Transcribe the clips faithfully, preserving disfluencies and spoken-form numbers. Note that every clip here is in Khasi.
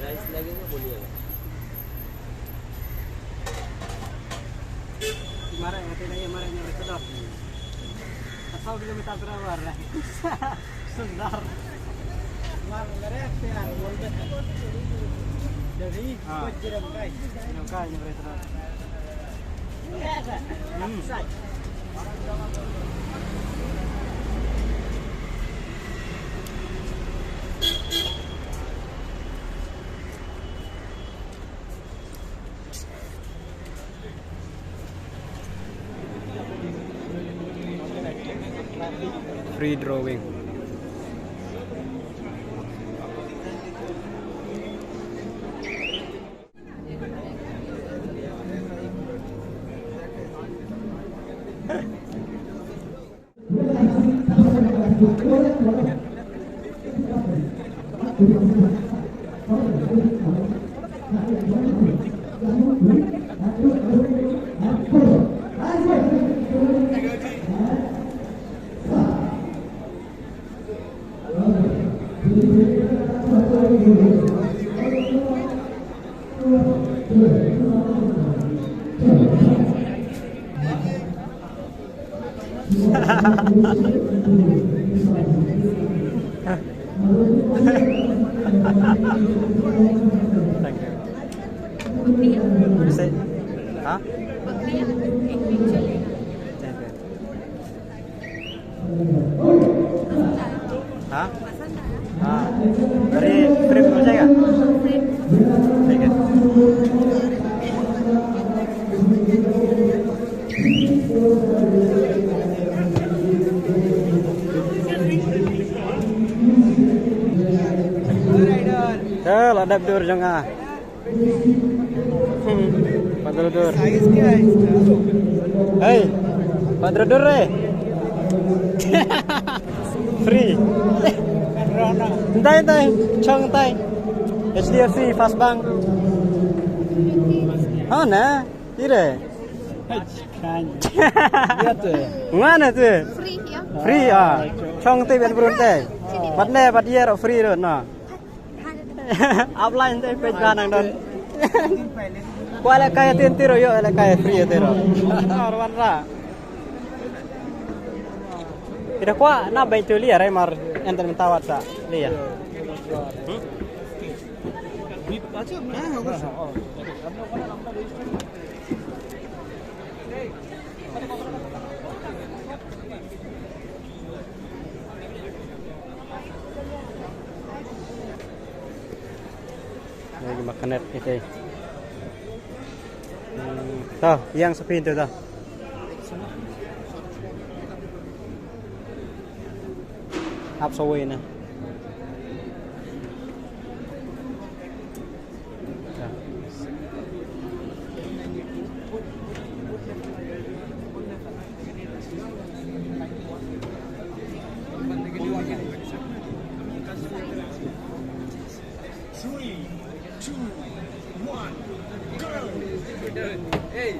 राइस लगेगा, बोलिएगा। हमारे यहाँ पे नहीं, हमारे यहाँ पे तो दस मिनट। सौ किलोमीटर पर आवर है। सुंदर। हमारे मेरे पे यार, बोल दे। जल्दी, हाँ। कुछ जरा मंगाई। मंगाई, नहीं, इतना। Free drawing. Thank you. Say, huh? Thank you. हाँ? हाँ। अरे, फ्रेम हो जाएगा? ठीक है। चल, अदब दूर जंगा। Hmm, Padrodur. Size क्या है इसका? Hey, Padrodur re. Free. Ntai, ntai, chong ntai. H D F C, Fast Bank. Ha na, ire. Ngan tu. Free ya? Free ah. Chong ntai ben brun ntai. Pat ne, pat yer free ro na. Upline te page ba nang don. Ko le kai tin tiro yo, le kai free tiro. Or wan ra. Ida ko na bai tu li are mar enter menta wat sa. Li ya. Hmm? Lagi makan net ite. Hmm, to, yang sepi itu to. Hap sawai na. Three, two, one, go! Hey,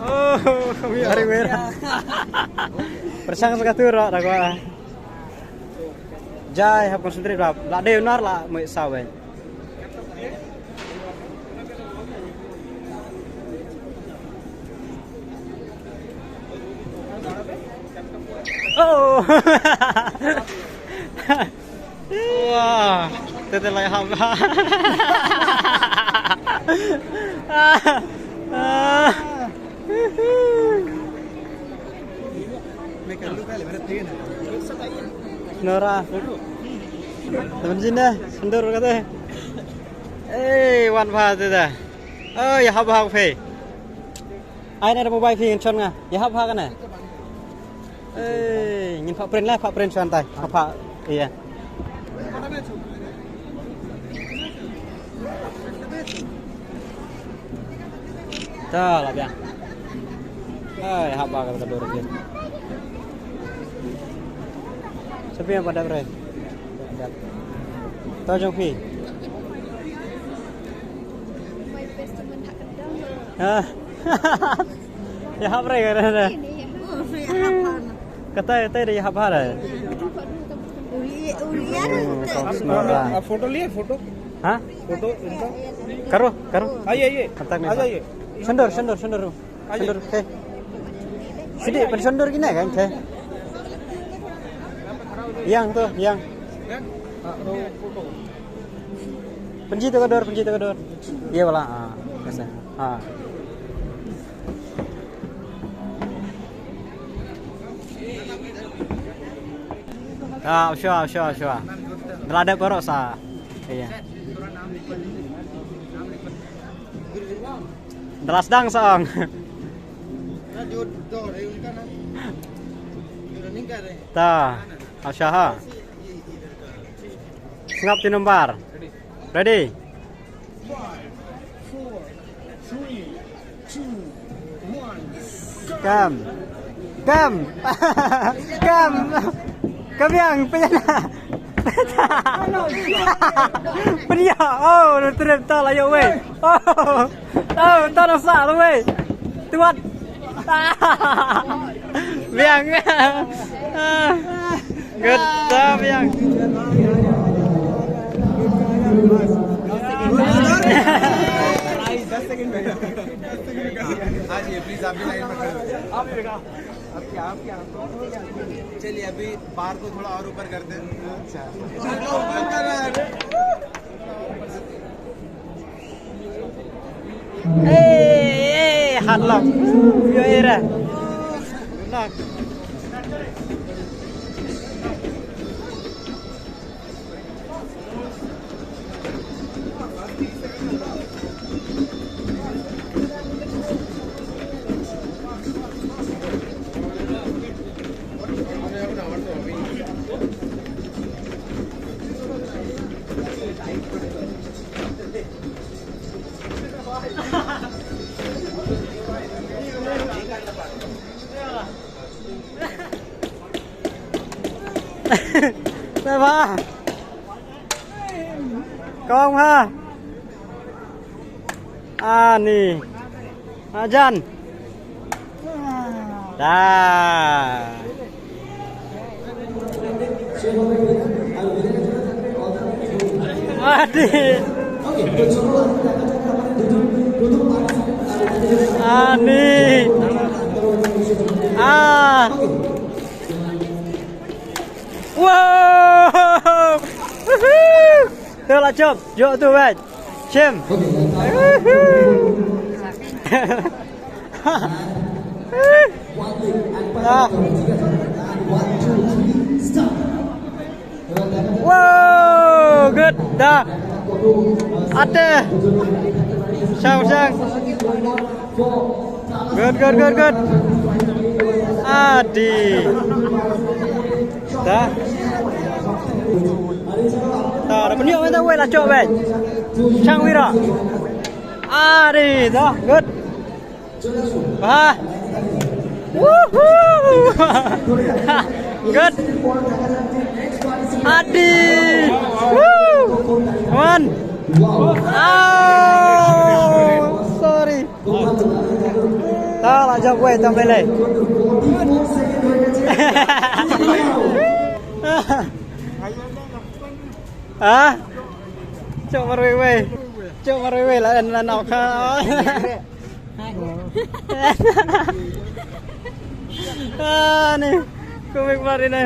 Oh, kami hari merah. Persang saka tu rak rak. Jai hap concentrate rak. Lak dei unar lak mai sawe. Oh. Wah, tete lai hap. Nora. Temen sini, sendur kata. Eh, wan pha tete. Oh, ya hap hap phi. Ai na mobile phi ngan chon nga. Ya hap ha kane. Eh, ngin pha print la, pha print shuwa tai. Pha, pha, iya. Ta la biang. Ai, hap ba ka dur phi. Sa phi pada bre. To jong phi. Ah. Ïahap re, kata re. Kata, kata re, ïahap re. Ap, ap photo liye, photo? Ha? Photo, inka? Karo, karo. Aiye, aiye. Kata re. Aa jaiye. Shondur, shondur, shondur. Shondur, he. Sidi, pynshondur kine kan, he. Yang tu, yang. Pynji tu ka dur, pynji tu ka dur. Ye wala, ah, kaisa. Ah. Ah, sure, sure, sure. Nalada koro sa. Iya. Dalas dang song. Ta, Asha ha. Sngap ti number. Ready? Kam. Kam. Kam. Kam yang pia na. Pia. Oh, lu trip ta la yo wei. Oh. Tau, tau na sa lu wei. Tuat. Biang. Good job, biang. आ जाइए, प्लीज, आप भी लाइन में खड़े हो जाइए। आप भी बेटा। अब क्या, आप क्या? चलिए, अभी बार को थोड़ा और ऊपर करते हैं। अच्छा। ऊपर कर रहा है। Hey, hey, hard luck. Yo, era. Luck. Te ba. Kong ha. Ani. Ajan. Da. Ani. Ani. Ah. Wow! Woohoo! Tu la jop, jop tu wei. Shim. Woohoo! Ah. Wow, good. Da. Ate. Shang, shang. Good, good, good, good. Adi. Da. Da, da pynïoh mynta wei la jop wei. Shang wira. Adi, da, good. Wah. Woohoo. Good. Adi. Woo. Come on. Oh, sorry. Ta la jop wei ta melei. Ah. Chok marwei wei. Chok marwei wei la en la nok ha. Ah, ni. Komik mar ine.